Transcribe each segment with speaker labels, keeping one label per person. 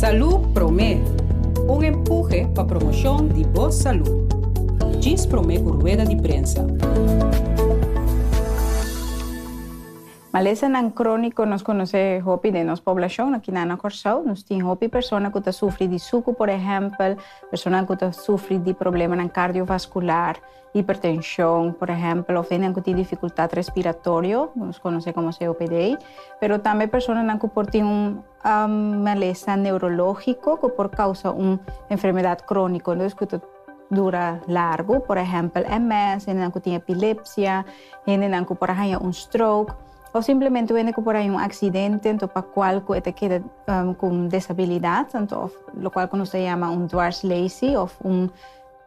Speaker 1: Salú Promé, un empuhe pa promoshon di bo salú. Djis promé ku rueda di prensa.
Speaker 2: Malesanan króniko nos konosé hopi den nos poblashon aki na na Kòrsou. Nos tin hopi persona ku ta sufri di suku por ehèmpel, personanan ku ta sufri di problemanan kardiovaskular, hipertenshon, por ehèmpel, òf hendenan ku tin difikultat respiratorio, nos konosé komo COPD, pero tambe personanan ku por tin un malesa neurológiko ku por kousa un enfermedat króniko, entonces ku ta dura largu, por ehèmpel MS, hendenan ku tin epilepsia, hendenan ku por a haña un stroke, òf simplemente un hende ku por haña un aksidente, anto pa kual ku e ta keda ku un desabilidat, anto òf lokual ku nos ta yama un dwarslaesie òf un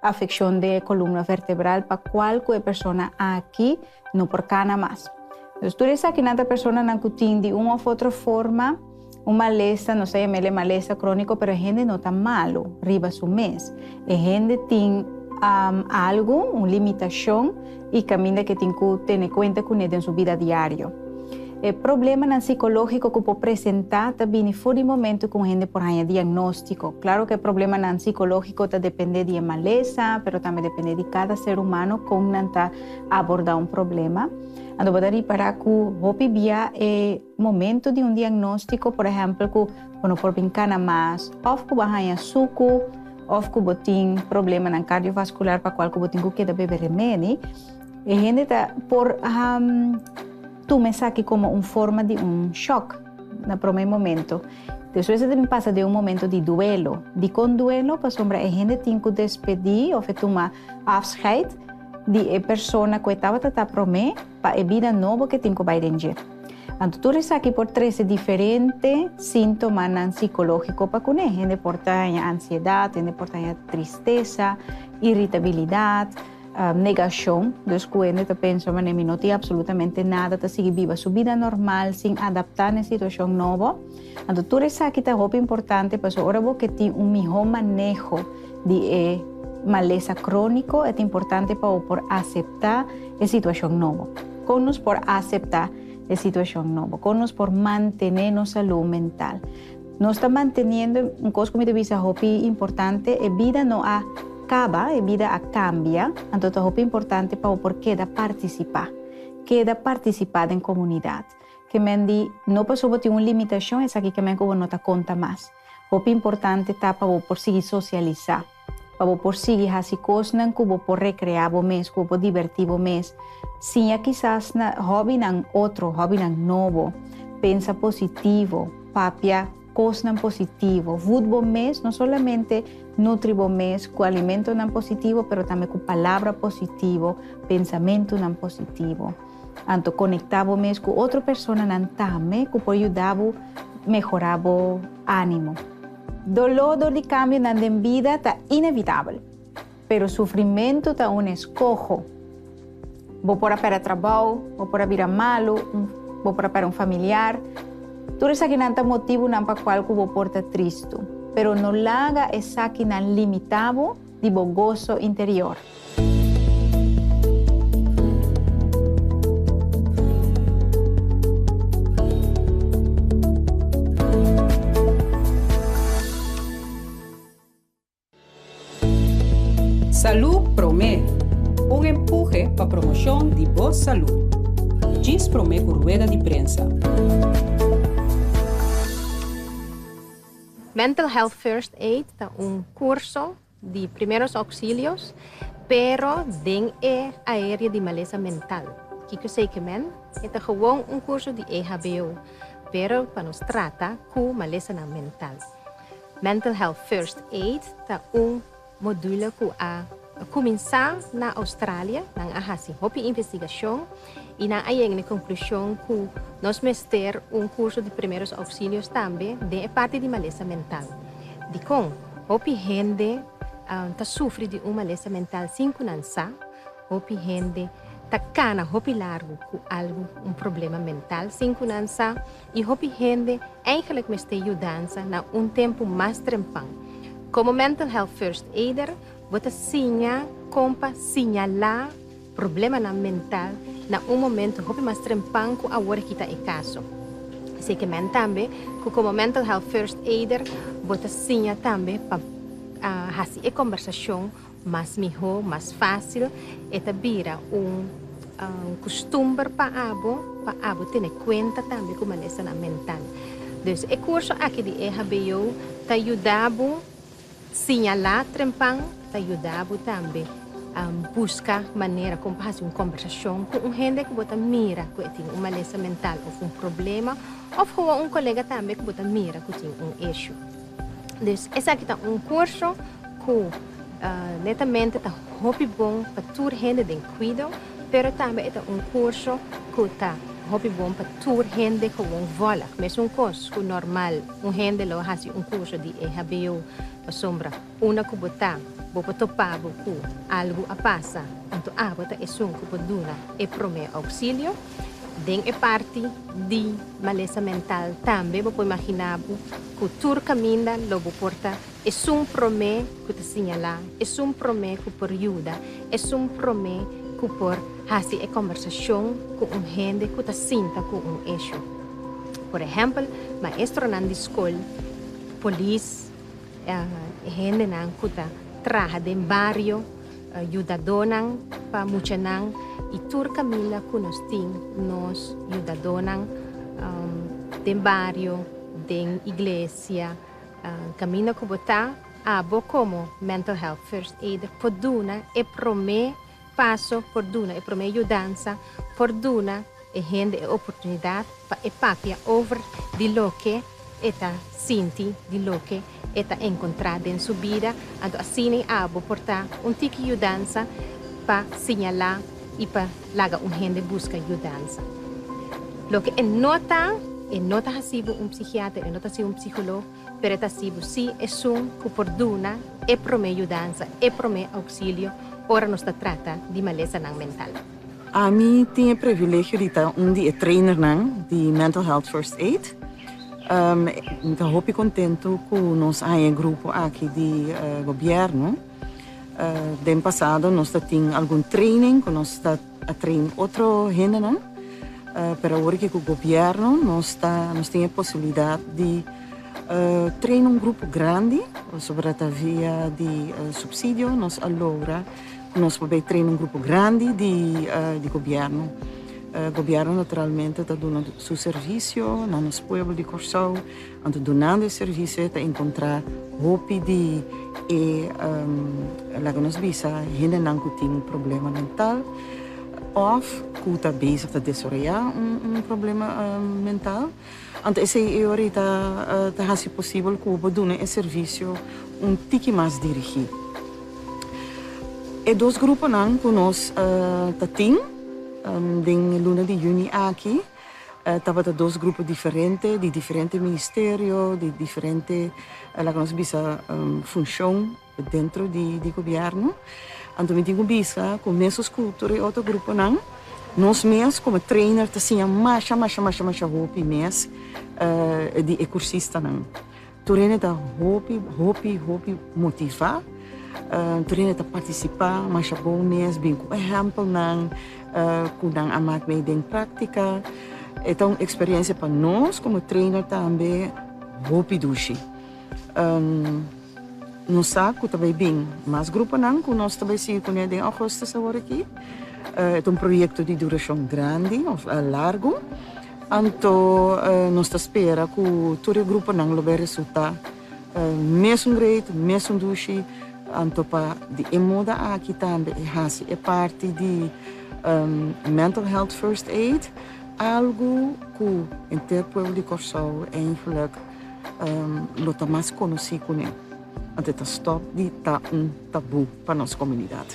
Speaker 2: Afekshon den e kolumna vertebral pa kual ku e persona aki no por kana mas. Dus tur esakinan ta personanan ku tin di un òf otro forma un malesa, nos ta yam'el e malesa króniko, pero e hende no ta malu riba su mes. E hende tin algu, un limitashon i kaminda ke tin ku tene kuenta kuné den su bida diario. E problemanan sikológiko ku por presentá ta bini for di momentu ku un hende por haña diagnóstiko. Klaro ku e problemanan sikológiko ta dependé di e malesa, pero tambe dependé di kada ser humano kon nan ta abordá un problema. Anto bo ta ripará ku hopi bia e momentu di un diagnóstiko, por ehèmpel ku bo no por bin kana mas, òf ku bo a haña suku, òf ku bo tin problemanan kardiovaskular pa kual ku bo tin ku keda bebe remedi, E hende ta por tuma esaki komo un forma di un shòk na promé momento. Despues e ta bin pasa den un momento di duelo. Dikon duelo? Pasobra e hende tin ku despedí òf e tuma afscheid di e persona ku e tabata ta promé pa e bida nobo ku e tin ku bai den dje. Anto tur esaki por trese diferente síntomanan sikológiko pa kuné. Hende por ta haña ansiedat, hende por ta haña tristesa, iritabilidat. Negashon, dus ku hende ta pensa manera mi no tin absolutamente nada, ta sigui biba su bida normal sin adaptá na e situashon nobo. Anto tur esaki ta hopi importante pasobra ora bo ke tin un mihó maneho di e malesa króniko e ta importante pa bo por aseptá e situashon nobo. Kon nos por aseptá e situashon nobo? Kon nos por mantené nos salú mental? Nos ta manteniendo un kos ku mi ta bisa hopi importante, e bida no a kaba, e bida a kambia, anto ta hopi importante pa bo por keda partisipá, keda partisipá den komunidat. Ke men di no pasobra bo tin un limitashon esaki ke men ku bo no ta konta mas. Hopi importante ta pa bo por sigui sosialisá, pa bo por sigui hasi kosnan ku bo por rekreá bo mes, ku bo por dibertí bo mes. Siña kisas na hòbinan otro, hòbinan nobo, pensa positivo. Papia kosnan positivo. Vud bo mes, no solamente nutri bo mes ku alimentonan positivo, pero tambe ku palabra positivo, pensamentunan positivo. Anto konektá bo mes ku otro personanan tambe ku por yuda bo mehorá bo ánimo. Doló dor di kambionan den bida ta inevitabel, pero sufrimentu ta un eskoho. Bo por a pèrdè trabou, bo por a bira malu, bo por a pèrdè un familiar. Tur esakinan ta motibunan pa kual ku bo por ta tristu. Pero no laga esakinan limitá bo di bo goso interior.
Speaker 1: Salú Promé, un empuhe pa promoshon di bo salú. Djis promé ku rueda di prensa.
Speaker 3: Mental Health First Aid ta un kurso di primeros auxilios, pero den e aerea di malesa mental. Kiko esei ke men? E ta gewoon un kurso di EHBO, pero pa nos trata ku malesanan mental. Mental Health First Aid ta un module ku a kuminsá na Australia. Nan a hasi hopi investigashon i nan a yega na e konklushon ku nos mester un kurso di primeros auxilios tambe den e parti di malesa mental. Dikon? Hopi hende ta sufri di un malesa mental sin ku nan sa. Hopi hende ta kana hopi largu ku algu, un problema mental sin ku nan sa. I hopi hende eigenlijk mester yudansa na un tempu mas trempan. Komo Mental Health First Aider bo ta siña kon pa siñalá problemanan mental na un momento hopi mas trempan ku awor aki ta e kaso. Esei ke men tambe ku komo mental health first aider bo ta siña tambe pa hasi e kombersashon mas mihó, mas fásil. E ta bira un kustumber pa abo, pa abo tene kuenta tambe ku malesanan mental. Dus e kurso aki di EHBO ta yuda bo siñalá trempan, ta yuda bo tambe buska manera kon pa hasi un kombersashon ku un hende ku bo ta mira ku e tin un malesa mental òf un problema, òf gewoon un kolega tambe ku bo ta mira ku tin un issue. Dus esaki ta un kurso ku netamente ta hopi bon pa tur hende den kuido, pero tambe e ta un kurso ku ta hopi bon pa tur hende gewoon vòlg. Mesun kos ku normal un hende lo hasi un kurso di EHBO pasobra unda ku bo ta bo por topa bo ku algu a pasa, anto abo ta esun ku por duna e promé ouksilio. Den e parti di malesa mental tambe bo por imaginá bo ku tur kaminda lo bo por ta esun promé ku ta siñalá, esun promé ku por yuda, esun promé ku por hasi e kòmbersashon ku un hende ku ta sinta ku un eshu. Por ehèmpel, maestronan di skol, polis, e hendenan ku ta traha den bario, yudadónan pa muchanan i tur kaminda ku nos tin nos yudadónan den bario, den iglesia, kaminda ku bo ta, abo komo Mental Health First Aider por duna e promé paso, por duna e promé yudansa, por duna e hende e oportunidat pa e papia over di loke e ta sinti, di loke e ta enkontrá den su bida. Anto asina i abo por ta un tiki yudansa pa siñalá i pa laga un hende buska yudansa. Loke e no ta, e no ta hasi bo un psikiater, e no ta hasi un psikolog, pero e ta hasi bo sí esun ku por duna e promé yudansa, e promé ouksilio ora nos ta trata di malesanan mental.
Speaker 4: Ami tin e privilegio di ta un di e trainernan di Mental Health First Aid. Mi ta hopi kontentu ku nos a haña e grupo aki di gobièrnu. Den pasado nos ta tin algun training ku nos ta a train otro hendenan, pero awor aki ku gobièrnu nos ta nos tin e posibilidat di train un grupo grandi, pasobra ta via di supsidio nos a logra. Nos por bay train un grupo grandi di di gobierno. Gobierno naturalmente ta duna su servicio na nos pueblo di Corsou, anto dunando e servicio e ta encontra hopi di e laga nos bisa hendenan cu tin problema mental of cu ta bezig ta desaroya un problema mental. Anto esey e ora ta ta haci posibel cu bo duna e servicio un tiki mas dirigi. E dos gruponan cu nos ta tin den luna di juni aki tabata dos grupo diferente di diferente ministerio, di diferente laga nos bisa funcion dentro di di gobierno. Anto mi tin cu bisa cu mesun cu tur e otro gruponan, nos mes como trainer ta siña masha masha masha masha hopi mes di e cursistanan. Tur hende ta hopi hopi hopi motiva, tur hende ta participa masha bon mes, bin cu ehempelnan cu nan a mak mee den practica. E ta un experiencia pa nos como trainer tambe hopi dushi. Nos sa ku ta bai bin mas gruponan ku nos ta bai sigui kuné den augustus awor aki. E ta un proyekto di durashon grandi òf largu. Anto nos ta spera ku tur e gruponan lo bai resultá mesun great, mesun dushi. Anto pa di e moda aki tambe e hasi e parti di Mental Health First Aid algu ku henter pueblo di Kòrsou eigenlijk lo ta mas konosí kuné. Anto e ta stòp di ta un tabú pa nos komunidat.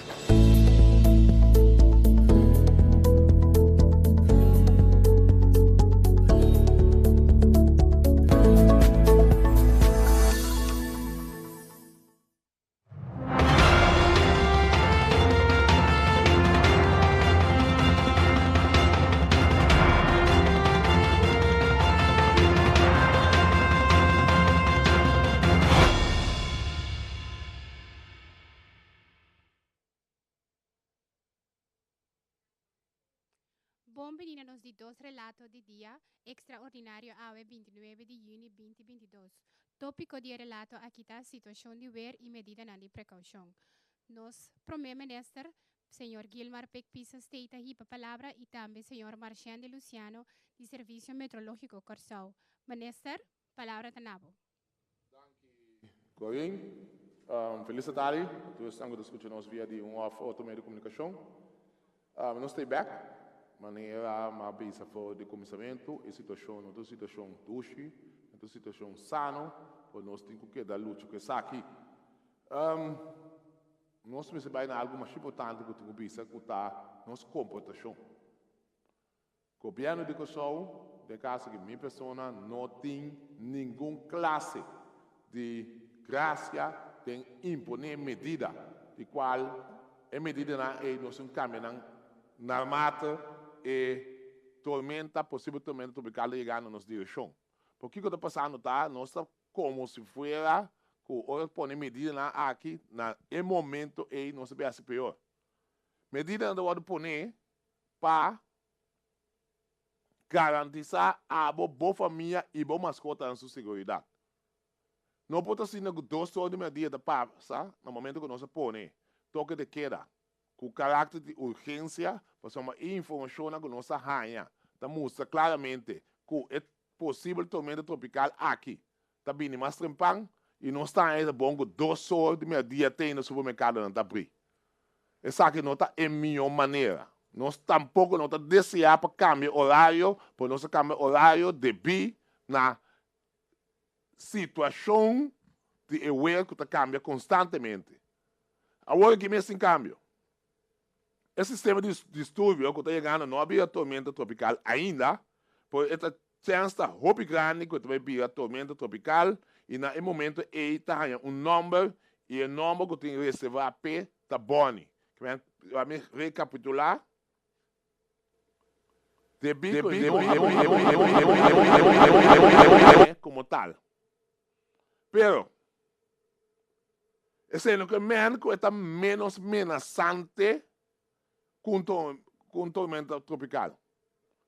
Speaker 5: Bon bini na nos di dos relato di dia ekstraordinario awe 29 di yüni 2022. Tópiko di e relato aki ta situashon di wer i medidanan di prekoushon. Nos Promé Minister, señor Gilmar Pik Pisas t'ei ta hiba palabra i tambe señor Marcian de Luciano di Servisio Metrológiko Kòrsou. Minister, palabra ta na bo.
Speaker 6: Danki Corinne. Felis atardi pa tur esnan ku ta skucha nos via di un òf otro medio di komunikashon. Nos ta bèk, manera mi a bisa for di kuminsamentu, e situashon no ta un situashon dushi, no ta un situashon sano, pero nos tin ku keda lucha ku esaki. Nos mester bai na algu mas importante ku tin ku bisa ku ta nos komportashon. Gobièrnu di Kòrsou, den kaso di mi persona, no tin ningun klase di grasia den imponé medida, di kual e medidanan ei nos tin kambia nan narmate e tormenta, posibel tormenta tropikal ta yega na nos direkshon. Por kiko ta pasando ta nos ta komo si fuera ku ora pone medidanan aki na e momento ei nos ta bin hasi peor. Medidanan ta wòrdu poné pa garantisá abo, bo famia i bo maskotanan su seguridat. No por ta asina ku dos or di merdia ta pasa na momento ku nos a pone toke de keda ku karakter di urgensia pasobra e informashonnan ku nos a haña ta mustra klaramente ku e posibel tormenta tropikal aki ta bini mas trempan i nos ta haña ta bon ku dos or di merdia te na supermerkadonan ta abrí. Esaki no ta e mihó manera. Nos tampoko no ta deseá pa kambia orario, pero nos a kambia orario debí na situashon di e wer ku ta kambia konstantemente. Awor aki mes tin kambio. E sistema di disturbio ku ta yegando no a bira tormenta tropikal ainda, pero e ta chèns ta hopi grandi ku e ta bai bira tormenta tropikal i na e momento ei ta haña un nòmber i e nòmber ku tin reservá p'e ta Bonnie. Laat mi rekapitulá. Debí ku e no a komo tal. Pero, esei no ke men ku e ta ménos menasante ku un tormenta tropikal.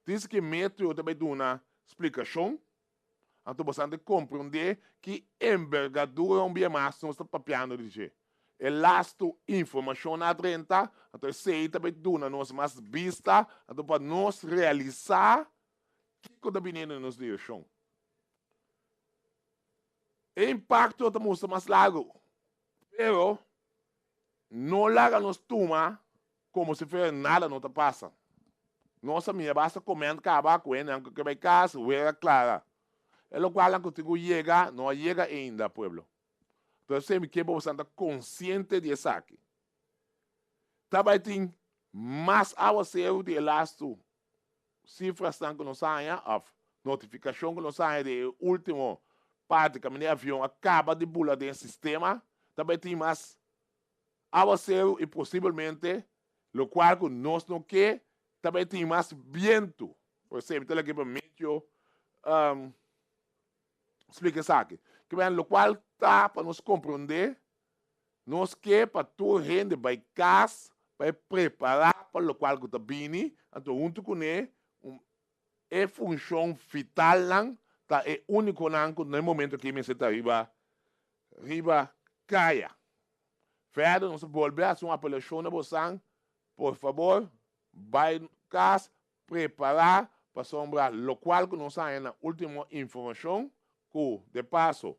Speaker 6: Dice ki meteo ta bai duna splikashon, anto boso a komprondé ki embergadura un bia mas nos ta papiando di dje. E lastu informashon a drenta, anto esei ta bai duna nos mas bista, anto pa nos realisá kiko ta biniendo den nos direkshon. E impakto ta mustra mas largu, pero no laga nos tuma komo si fuera nada no ta pasa. Nos a mira basta koment kaba ku hendenan ku ke bai kas, wera klara. E lokualnan ku tin ku yega no a yega ainda, pueblo. Entonces mi ke boso ta konsiente di esaki. Ta bai tin mas awaseru di e lastu Sifrasnan ku nos haña òf notifikashon ku nos haña di e último parti kaminda e avion a kaba di bula den e sistema ta bai tin mas awaseru i posibelmente lokual ku nos no ke ta bai tin mas bientu. Por esei mi ta laki pa meteo splika esaki. Kiben lokual ta pa nos komprondé Nos ke pa tur hende bai kas pa e prepará pa lokual ku ta bini, anto huntu kuné e funshon vitalnan ta e únikonan ku na e momento aki mester ta riba riba kaya. Verder nos ta bolbe hasi un apelashon na bosan, por fabor bai kas prepará pasobra lokual ku nos haña na último informashon ku de paso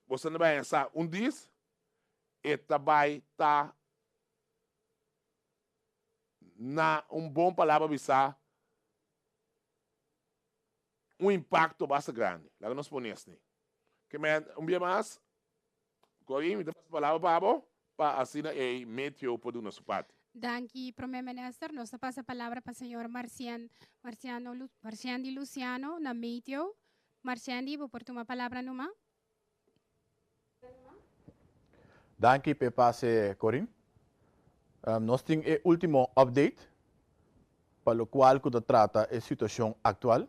Speaker 6: Boso ta bai sa un dis e ta bai ta na un bon palabra bisa un impacto basta grandi. Laga nos pone asni. Ke men un bia mas, Corine, mi ta pasa palabra pa bo pa asina e meteo por duna su parti.
Speaker 5: Danki, Prome Minister. Nos ta pasa palabra pa señor Marcian, Marciano, Marciandi Luciano na meteo. Marciandi, bo por tuma palabra numa.
Speaker 7: Danki p'e pase Corin. Nos tin e ultimo update pa locual cu ta trata e situacion actual.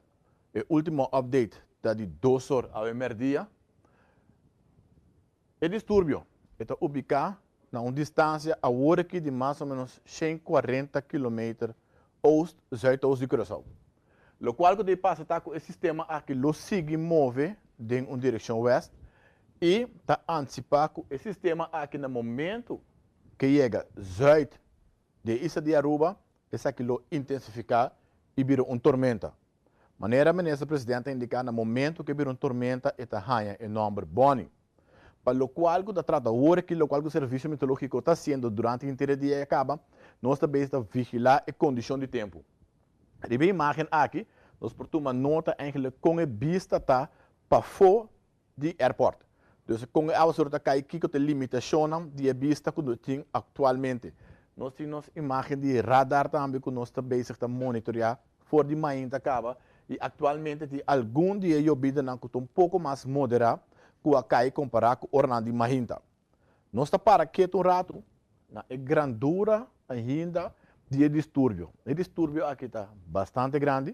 Speaker 7: E ultimo update ta di dos or awe merdia. E disturbio e ta ubica na un distancia awor aki di mas o menos 140 kilometer. oost, zuidoost di Curaçao. Lokual ku ta pasa ta ku e sistema aki lo sigui move den un direkshon west i ta antisipá ku e sistema aki na momento ku yega zuid di e isla di Aruba, esaki lo intensifiká i bira un tormenta. Manera Minister Presidente a indiká, na momento ku e bira un tormenta e ta haña e nòmber Bonnie. Pa lokual ku ta trata awor aki, lokual ku Servisio Meteorológiko ta hasiendo durante henter e dia i a kaba, nos ta bezig ta vigilá e kondishon di tempu. Riba e imágen aki nos por tuma nota eigenlijk kon e bista ta pafó di airport. Dus kon e awaseru ta kai, kiko ta e limitashonnan di e bista ku nos tin aktualmente. Nos tin nos imágen di radar tambe ku nos ta bezig ta monitoreá for di mainta kaba i aktualmente tin algun di e yobidanan ku ta un poko mas moderá ku a kai kompará ku oranan di mainta. Nos ta para ketu un ratu na e grandura ainda di e disturbio. E disturbio aki ta bastante grandi.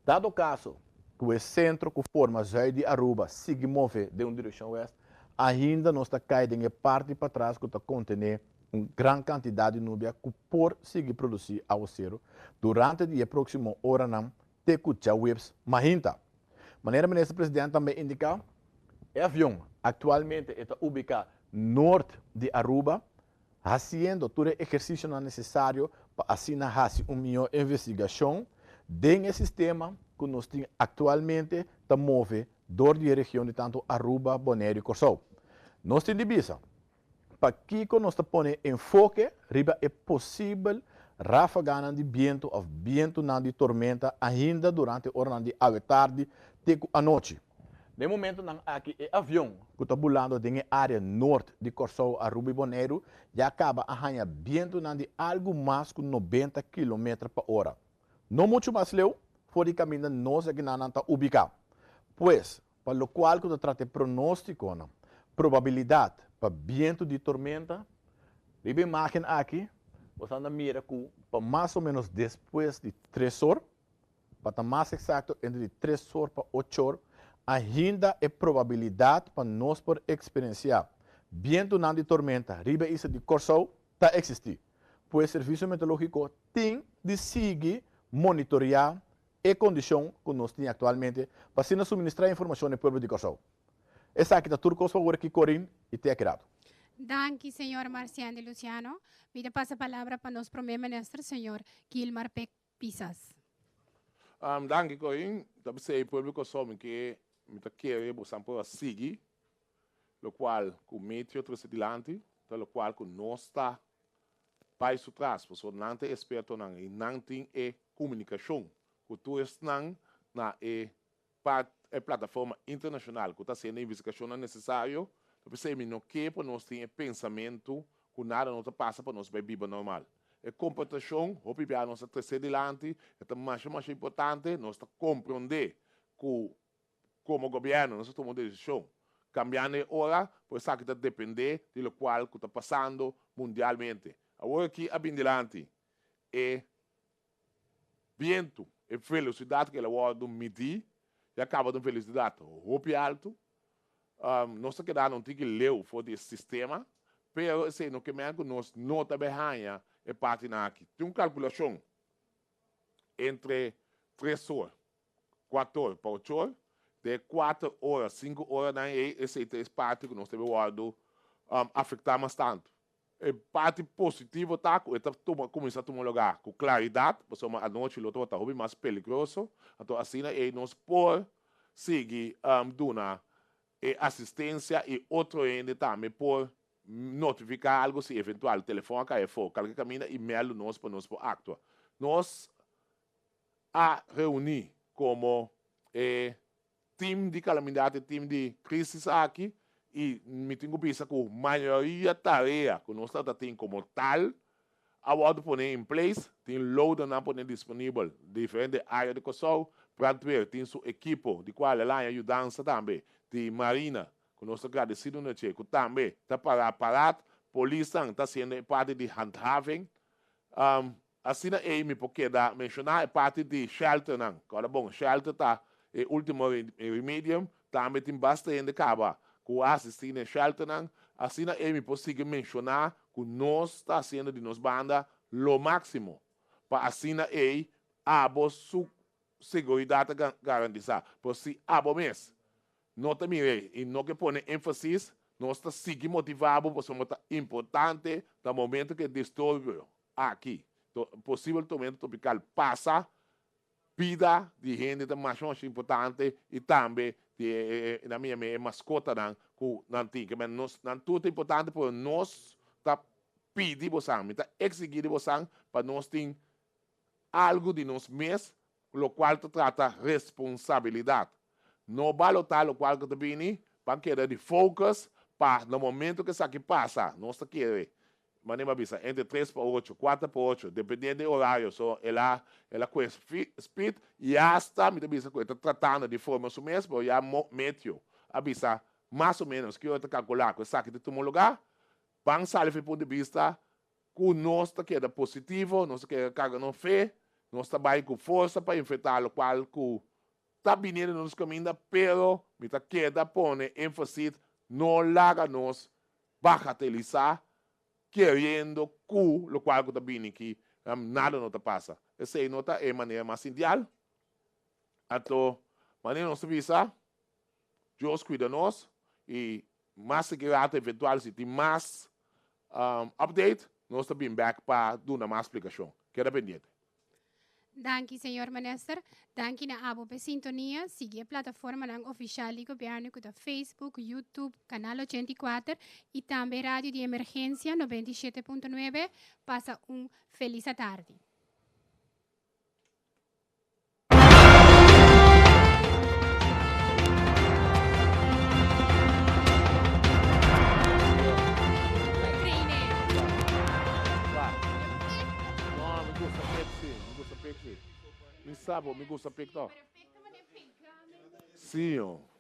Speaker 7: Dado kaso ku e sentro ku forma zuid di Aruba sigui move den un direkshon west, ainda nos ta kai den e parti patras ku ta kontené un gran kantidat di nubia ku por sigui produsí awaseru durante di e próksimo oranan te ku djaweps mahinta. Manera Minister President tambe indiká, e avion aktualmente e ta ubiká nort di Aruba, hasiendo tur e ehersisionan nesesario pa asina hasi un mihó investigashon den e sistema ku nos tin aktualmente ta move dor di e region di tantu Aruba, Boneiru i Kòrsou. Nos tin di bisa Pakiko nos ta pone enfoke riba e posibel ráfaganan di bientu òf bientunan di tormenta ainda durante oranan di awe tardi te ku anochi? Den momentunan aki e avion ku ta bulando den e área nort di Kòrsou, Aruba i Boneiru ya kaba a haña bientunan di algu mas ku 90 kilometer pa ora. No muchu mas leu for di kaminda nos akinanan ta ubiká. Pues, Pa lokual ku ta trata e pronóstikonan, probabilidat pa bientu di tormenta, riba e imágen aki bo ta anda mira ku pa mas o ménos despues di tres or, pa ta mas eksakto entre di tres or pa ocho or, ainda e probabilidat pa nos por eksperensiá bientunan di tormenta riba e isla di Kòrsou ta eksistí. Pues Servisio Meteorológiko tin di sigui monitoriá e kondishon ku nos tin aktualmente pa asina suministrá informashon na e pueblo di Kòrsou. Esaki ta tur kos pa wor ki Corin i te aki rato.
Speaker 5: Danki señor Marcian Luciano. Mi ta pasa palabra pa nos Prome Minister señor Gilmar Pik Pisas.
Speaker 6: Danki Corin. Ta p'esei pueblo di Kòrsou mi ke mi ta kere bosan por a sigui lokual ku Meteo trese dilanti ta lokual ku nos ta bai su tras, pasobra nan ta e espertonan i nan tin e komunikashon ku tur esnan na e part e plataforma internashonal ku ta hasiendo e investigashonnan nesesario. Ta p'esei mi no ke pa nos tin e pensamentu ku nada no ta pasa pa nos bai biba normal. E komportashon hopi bia nos ta trese dilanti, e ta masha masha importante, nos ta komprondé ku Komo gobièrnu nos a tuma un desishon kambiando e ora, por esaki ta dependé di lokual ku ta pasando mundialmente. Awor aki a bin dilanti e bientu, e velosidat ku el a wòrdu midí ya kaba ta un velosidat hopi altu. Nos ta keda un tiki leu for di e sistema, pero esei no ke men ku nos no ta bai haña e partinan aki. Tin un kalkulashon entre tres or Kuator pa ochor, te kuater ora, sinku oranan ei, esei ta e parti ku nos debe wòrdu afektá mas tantu. E parti positivo ta ku e ta tuma kuminsá tuma lugá ku klaridat, pasobra anochi lo tabata hopi mas peligroso, anto asina ei nos por sigui duna e asistensia i otro hende tambe por notifiká algu si eventual telefòn a kai afó, kalke kaminda i mèldu nos pa nos por aktua. Nos a reuní komo e tim di kalamidat, e tim di krísis aki, i mi tin ku bisa ku mayoria tarea ku nos tabata tin komo tal a wòrdu poné in place, tin loadernan poné disponibel diferente área di Kòrsou, brandweer tin su ekipo di kual el a haña yudansa tambe di Marina ku nos ta gradesido na dje ku tambe ta para parat, polisnan ta hasiendo e parti di handhaving. Asina ei mi por keda menshoná e parti di shelternan. Kòrda bon, shelter ta e último remedium. Tambe tin basta hende kaba ku a asistí na e shelternan. Asina ei mi por sigui menshoná ku nos ta hasiendo di nos banda lo máksimo. pa asina ei abo su seguridat ta garantisa. Pero si abo mes no ta mira ei i no ke pone enfasis, nos ta sigui motiva bo pasobra ta importante na momento ku e disturbio aki, posibel tormenta tropikal pasa, Bida di hende ta masha masha importante i tambe di e nan mi yama e maskotanan ku nan tin. Ke men nos nan tur ta importante pero nos ta pidi bosan, mi ta eksigí di bosan pa nos tin algu di nos mes lokual ta trata responsabilidat. No balotá lokual ku ta bini, ban keda di focus pa na momento ku esaki pasa nos ta kere Manera mi a bisa, entre tres pa ocho, kuater pa ocho, dependiendo e orario, so el a el a kue speed i hasta mi ta bisa ku e ta tratando di forma su mes, pero ya meteo a bisa mas o menos ki ora ta kalkulá ku esaki ta tuma lugá. Ban sali for e punto di bista ku nos ta keda positivo, nos ta keda karga nos fe, nos ta bai ku forsa pa enfrentá lokual ku ta bini den nos kaminda, pero mi ta keda pone énfasis no laga nos bagatelisá keriendo ku lokual ku ta bini aki nada no ta pasa. Esei no ta e manera mas ideal. Anto, manera nos ta bisa, Dios kuida nos i mas segurato eventual si tin mas update nos ta bin bek pa duna mas splikashon. Keda pendiente.
Speaker 5: Danki señor Minister. Danki na abo p'e sintonia. Sigui e plataformanan ofishal di gobièrnu ku ta Facebook, YouTube, Kanal 84 i tambe Radio di Emergensia 97.9. Pasa un felis atardi.
Speaker 6: No, mi gusta pek si, mi gusta pek si. Mi sa bo, mi gusta pek to. Sí, oh.